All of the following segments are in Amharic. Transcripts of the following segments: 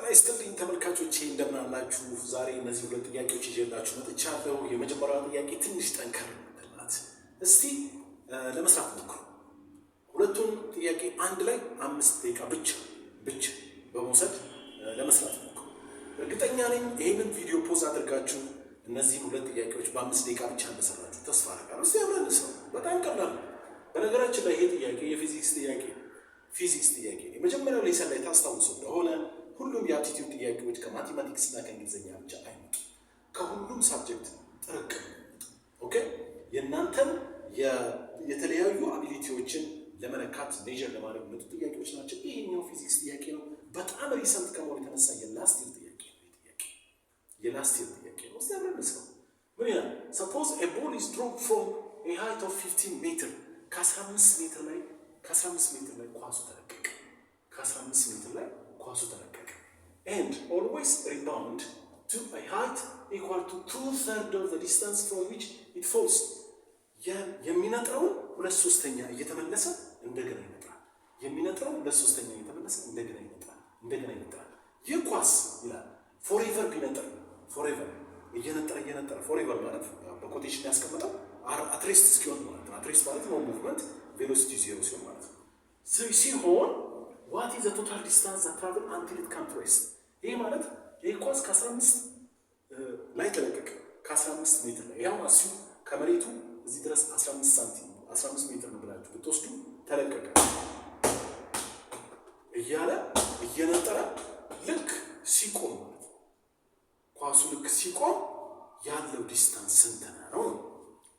ይስጥልኝ ተመልካቾቼ፣ እንደምን አላችሁ? ዛሬ እነዚህ ሁለት ጥያቄዎች ይዤላችሁ መጥቻለሁ። የመጀመሪያው ጥያቄ ትንሽ ጠንከር የምትል ናት። እስቲ ለመስራት ሞክሩ። ሁለቱን ጥያቄ አንድ ላይ 5 ደቂቃ ብቻ ብቻ በመውሰድ ለመስራት ሞክሩ። እርግጠኛ ነኝ ይህንን ቪዲዮ pause አድርጋችሁ እነዚህን ሁለት ጥያቄዎች በ5 ደቂቃ ብቻ እንደሰራችሁ ተስፋ አደርጋለሁ። እስቲ አብረን እንስራው። በጣም ቀላል ነው። በነገራችን ላይ ይሄ ጥያቄ የፊዚክስ ጥያቄ፣ ፊዚክስ ጥያቄ ነው። የመጀመሪያው lesson ላይ ታስታውሱ እንደሆነ ሁሉም የ aptitude ጥያቄዎች ከ mathematics እና ከእንግሊዝኛ ብቻ አይመጡም። ከሁሉም subject ጥርቅም። Okay፣ የእናንተን የተለያዩ ability ዎችን ለመለካት፣ measure ለማድረግ የመጡ ጥያቄዎች ናቸው። ይሄኛው ፊዚክስ ጥያቄ ነው። በጣም recent ከመሆኑ የተነሳ የ last year ጥያቄ ነው። ጥያቄ የ last year ጥያቄ ነው። እስቲ አብረን እንስራው። ምን ይላል? Suppose a ball is dropped from a height of 15 ሜትር፣ ከ15 ሜትር ላይ፣ ከ15 ሜትር ላይ ኳሱ ተለቀቀ። ከ15 ሜትር ላይ ኳሱ ተለቀቀ and always rebound to a height equal to two third of the distance from which it falls። የሚነጥረውን ሁለት ሶስተኛ እየተመለሰ እንደገና ይነጥራል። የሚነጥረው ሁለት ሶስተኛ እየተመለሰ እንደገና ይነጥራል፣ እንደገና ይነጥራል። ይህ ኳስ ይላል forever ቢነጥር፣ forever እየነጠረ እየነጠረ፣ forever ማለት በ quotation ያስቀመጠው at rest እስኪሆን ማለት ነው። At rest ማለት no movement፣ velocity zero ሲሆን ማለት ነው። ሲሆን what is the total distance that travel until it come to rest? ይህ ማለት ይህ ኳስ ከ15 ላይ ተለቀቀ፣ ከ15 ሜትር ላይ፣ ያው assume ከመሬቱ እዚህ ድረስ 15 ሳንቲም፣ 15 ሜትር ነው ብላችሁ ብትወስዱ፣ ተለቀቀ እያለ እየነጠረ ልክ ሲቆም ማለት ነው። ኳሱ ልክ ሲቆም ያለው distance ስንት ነው?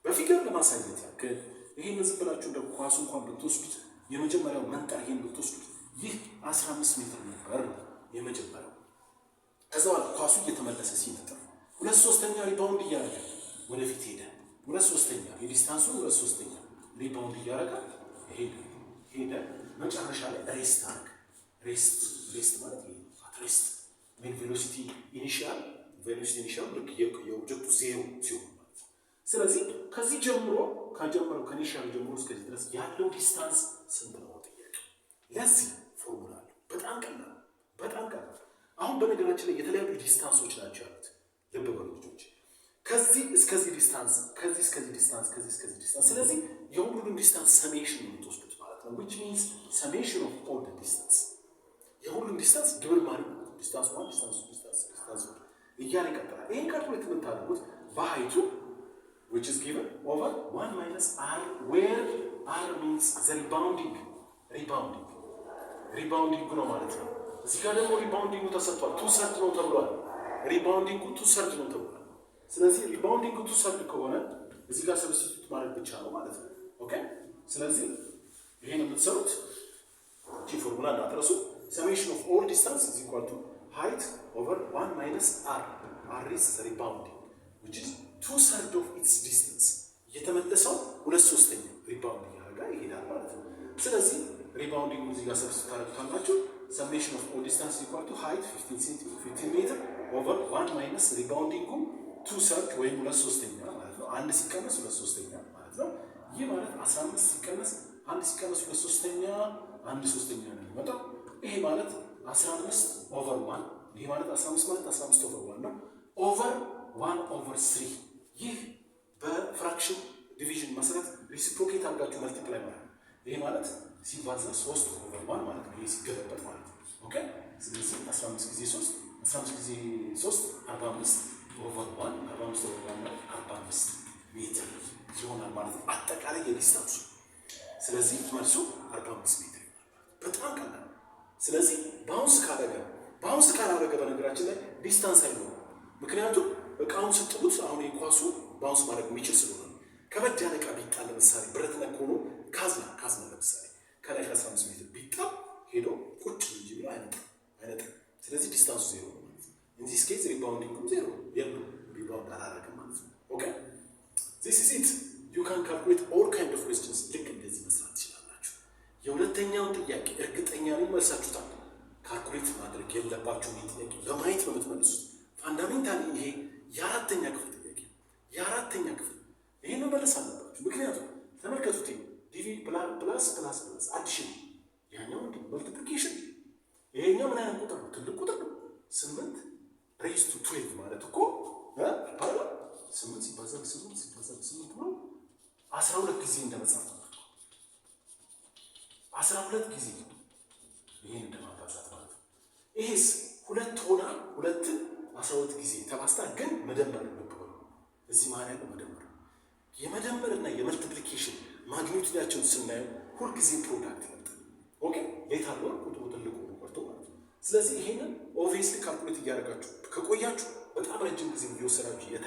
በ figure ለማሳየት ያክል ይህን ዝም ብላችሁ እንደ ኳሱ እንኳን ብትወስዱት፣ የመጀመሪያው መንጠር ይህን ብትወስዱት ይህ 15 ሜትር ነበር ነው የመጀመሪያው። ከዛ በኋላ ኳሱ እየተመለሰ ሲነጥር ሁለት ሶስተኛ rebound እያደረገ ወደፊት ሄደ። ሁለት ሶስተኛ የ distance ኡን ሁለት ሶስተኛ rebound እያደረገ ሄደ ሄደ። መጨረሻ ላይ rest አደረገ። Rest፣ rest ማለት ይሄ at rest ወይም velocity initial፣ velocity initial ልክ የ object ኡ ዜሮ ሲሆን ማለት ነው። ስለዚህ ከዚህ ጀምሮ፣ ከጀመረው ከ initial ጀምሮ እስከዚህ ድረስ ያለው distance ስንት ነው ጥያቄ። ለዚህ ፎርሙላ አለው። በጣም ቀላል፣ በጣም ቀላል። አሁን በነገራችን ላይ የተለያዩ distance ኦች ናቸው ያሉት። ልብ በሉ ልጆች፣ ከዚህ እስከዚህ distance፣ ከዚህ እስከዚህ distance፣ ከዚህ እስከዚህ distance። ስለዚህ የሁሉንም distance summation ነው የምትወስዱት ማለት ነው። Which means summation of all the distance፣ የሁሉም distance ድምር ማለት ነው። Distance one፣ distance two፣ distance፣ distance እያለ ይቀጥላል። ይህን calculate የምታደርጉት በ height ኡ which is given over 1 minus r, where r means the rebounding rebounding ነው ማለት ነው። እዚህ ጋር ደግሞ rebounding ኡ ተሰጥቷል። Two third ነው ተብሏል። Rebounding ኡ two third ነው ተብሏል። ስለዚህ rebounding ኡ two third ከሆነ እዚህ ጋር substitute ማድረግ ብቻ ነው ማለት ነው። Okay፣ ስለዚህ ይሄን የምትሰሩት እቺ ፎርሙላ እንዳትረሱ። Summation of all distance is equal to height over 1 minus r። r is rebounding, which is two third of its distance። እየተመለሰው ሁለት ሶስተኛ rebound እያደረገ ይሄዳል ማለት ነው። ስለዚህ rebounding እዚህ ጋር substitute ታደርጉታላችሁ። Summation of all distance equal to height 15 ሜትር over 1 minus rebounding ኡ two third ወይም ሁለት ሶስተኛ ማለት ነው። አንድ ሲቀነስ ሁለት ሶስተኛ ማለት ነው። ይህ ማለት 15 ሲቀነስ፣ አንድ ሲቀነስ ሁለት ሶስተኛ፣ አንድ ሶስተኛ ነው የሚመጣው። ይሄ ማለት 15 over 1፣ ይሄ ማለት 15 ማለት 15 over 1 ነው፣ over 1 over 3። ይህ በ fraction division መሰረት reciprocate አድርጋችሁ multiply ማለት ነው። ይሄ ማለት ሲባዛ 3 over 1 ማለት ነው። ይሄ ሲገለበጥ ማለት ነው። Okay፣ ስለዚህ 15 ጊዜ 3፣ 15 ጊዜ 3 45 over 1፣ 45 over 1 ማለት 45 ሜትር ይሆናል ማለት ነው፣ አጠቃላይ የ distance ኡ። ስለዚህ መልሱ 45 ሜትር ይሆናል። በጣም ቀላል። ስለዚህ bounce ካረገ፣ bounce ካላረገ በነገራችን ላይ distance አይኖርም። ምክንያቱም እቃውን ስጥሉት አሁን የኳሱ bounce ማድረግ የሚችል ስለሆነ ነው። ከበድ ያለ እቃ ቢጣል፣ ለምሳሌ ብረት ነክ ሆኖ ካዝና፣ ካዝና ለምሳሌ ከላይ ከ15 ሜትር ቢጣል ሄዶ ቁጭ እንጂ ብሎ አይነጥም፣ አይነጥም። ስለዚህ distance ኡ ዜሮ ነው ማለት ነው። In this case rebounding ም ዜሮ የለም፣ rebound አላረግም ማለት ነው። Okay, this is it. You can calculate all kind of questions። ልክ እንደዚህ መስራት ትችላላችሁ። የሁለተኛውን ጥያቄ እርግጠኛ ነኝ መልሳችሁታል። Calculate ማድረግ የለባችሁም። ይህ ጥያቄ በማየት ነው የምትመልሱት። Fundamentally ይሄ የአራተኛ ክፍል ጥያቄ ነው። የአራተኛ ክፍል፣ ይሄን መመለስ አለባችሁ። ምክንያቱም ተመልከቱት፣ ዲቪ plus plus plus addition፣ ያኛው እንዲ multiplication፣ ይሄኛው ምን አይነት ቁጥር ነው? ትልቅ ቁጥር ነው። ስምንት raised to 12 ማለት እኮ ስምንት ሲባዛ በስምንት ሲባዛ በስምንት ብሎ 12 ጊዜ እንደመጻፍ ነው። 12 ጊዜ ይህን እንደማባዛት ማለት ነው። ይሄስ ሁለት ሆና ሁለትን 12 ጊዜ ተባዝታ ግን መደመር፣ ልብ በሉ፣ እዚህ መሀል ያለው መደመር፣ የመደመር እና የ multiplication magnitude ኣቸውን ስናየው ሁልጊዜ product ይመጣል። Okay, let alone ቁጥሩ ትልቁ ቀርቶ ማለት ነው። ስለዚህ ይሄንን obviously calculate እያደረጋችሁ ከቆያችሁ በጣም ረጅም ጊዜ እየወሰዳችሁ የ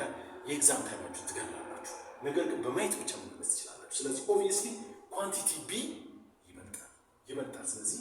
exam time ኣችሁ ትገላላችሁ። ነገር ግን በማየት ብቻ መመለስ ትችላላችሁ። ስለዚህ obviously quantity B ይበልጣል ይበልጣል። ስለዚህ